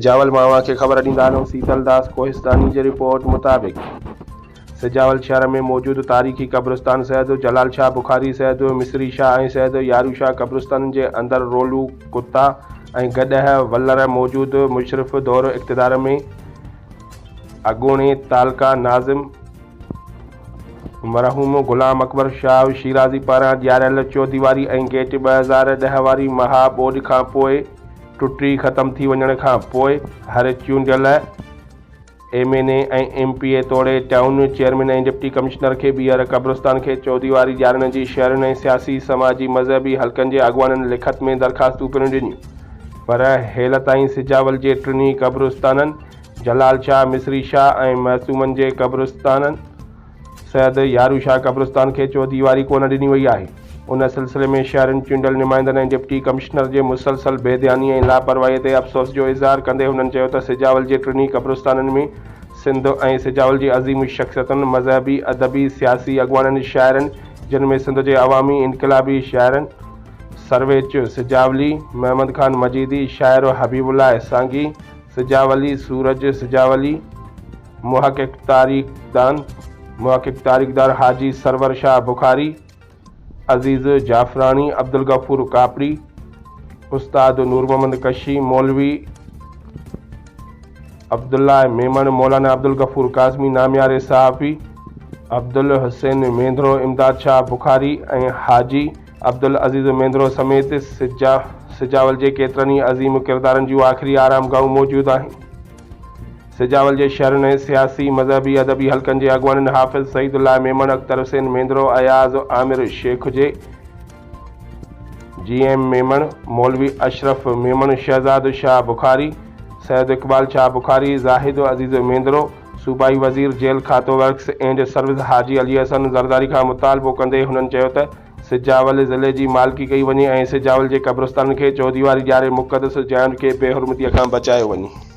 سجاول مان اوهان کي خبر ڏيندا هلون سيتل داس ڪوهستاني جي رپورٽ مطابق سجاول شهر ۾ موجود تاريخي قبرستان سيد جلال شاهه بخاري، سيد مصري شاهه ۽ سيد يارو شاهه قبرستانن جي اندر رولو، ڪتا ۽ گڏهه ولر موجود مشرف دور اقتدار ۾ اڳوڻي تعلقه ناظم مرحوم غلام اڪبر شاهه شيرازي پاران ڏياريل چوديواري ۽ گيٽ 2010 واري مها ٻوڏ کانپوء ٽٽي ختم ٿي وڃڻ کان پوء هر چونڊيل M N A ۽ M P A توڙي ٽائون چيئرمين ۽ ڊپٽي ڪمشنر کي ٻيهر قبرستان کي چوديواري ڏيارڻ جي شهرين ۽ سياسي، سماجي، مذهبي حلقن جي اڳواڻن لکت ۾ درخواستون پڻ ڏنيون پر هيل تائين سجاول جي ٽنهي قبرستانن جلال شاهه، مصري شاهه ۽ معصومن جي قبرستانن سيد يارو شاهه قبرستان کي چوديواري ڪونه ڏني وئي آهي. ان سلسلي ۾ شهرين چونڊيل نمائندن ۽ ڊپٽي ڪمشنر جي مسلسل بي ڌياني ۽ لاپرواهي تي افسوس جو اظهار ڪندي هنن چيو ته سجاول جي ٽنهي قبرستانن ۾ سنڌ ۽ سجاول جي عظيم شخصيتن، مذهبي، ادبي، سياسي اڳواڻن، شاعرن جن ۾ سنڌ جي عوامي انقلابي شاعرن سرويچ سجاولي، محمد خان مجيدي، شاعر حبيب الله سانگي سجاولي، سورج سجاولي، محقق تاريخدان محقق تاريخدان حاجي سرور شاهه بخاري، عزيز جعفراڻي، عبدالغفور ڪاپڙي، استاد نور محمد ڪشي، مولوي عبدالله ميمڻ، مولانا عبدالغفور قاسمي، نامياري صحافي عبدالحسين مينڌرو، امداد شاهه بخاري ۽ حاجي عبدالعزيز مينڌرو سميت سجاول جي ڪيترن ئي عظيم ڪردارن جون آخري آرامگاهون موجود آهن. سجاول جي شهرين ۽ سياسي، مذهبي، ادبي حلقن جي اڳواڻن حافظ سعيد الله ميمڻ، اختر حسين مينڌرو، اياز عامر شيخ، جي جي ايم ميمڻ، مولوي اشرف ميمڻ، شهزاد شاهه بخاري، سيد اقبال شاهه بخاري، زاهد عزيز مينڌرو، صوبائي وزير جيل کاتو works and service Haji Ali Hassan Zardari کان مطالبو ڪندي هنن چيو ته سجاول ضلعي جي مالڪي ڪئي وڃي ۽ سجاول جي قبرستانن کي چوديواري ڏياري مقدس جاين کي بي حرمتي کان بچايو وڃي.